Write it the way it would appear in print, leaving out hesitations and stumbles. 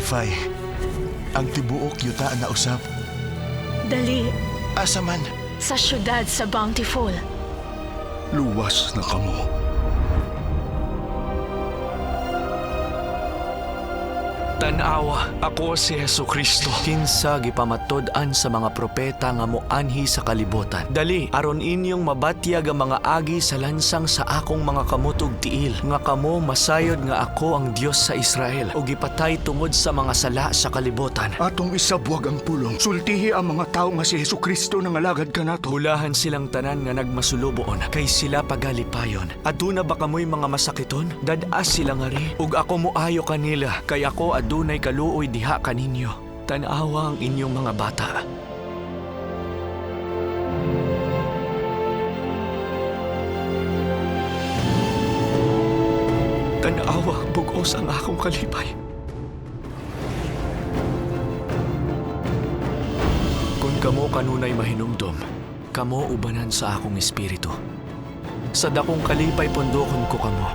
Nephi, ang tibuok yuta na usab. Dali. Asa man? Sa syudad sa Bountiful. Luwas na kamo. Tanawa, ako si Hesu Kristo. Kinsa gipamatod-an sa mga propeta nga moanhi sa kalibutan. Dali, aron inyong mabatyag ang mga agi sa lansang sa akong mga kamot ug tiil, nga kamo masayod nga ako ang Dios sa Israel ug gipatay tungod sa mga sala sa kalibutan. Atong isabwag ang pulong. Sultihi ang mga tao nga si Hesu Kristo nangalagad kanato. Bulahan silang tanan nga nagmasuluboon, kay sila pagalipayon. Aduna ba kamoy mga masakiton? Dad-as sila ngari. Ug ako moayo kanila, kay ako adunay kaluoy diha kaninyo. Tan-awa ang inyong mga bata. Tan-awa bug-os ang akong kalipay. Kung kamo kanunay mahinumdom, kamo ubanan sa akong espiritu. Sa dakong kalipay pundokon ko kamo.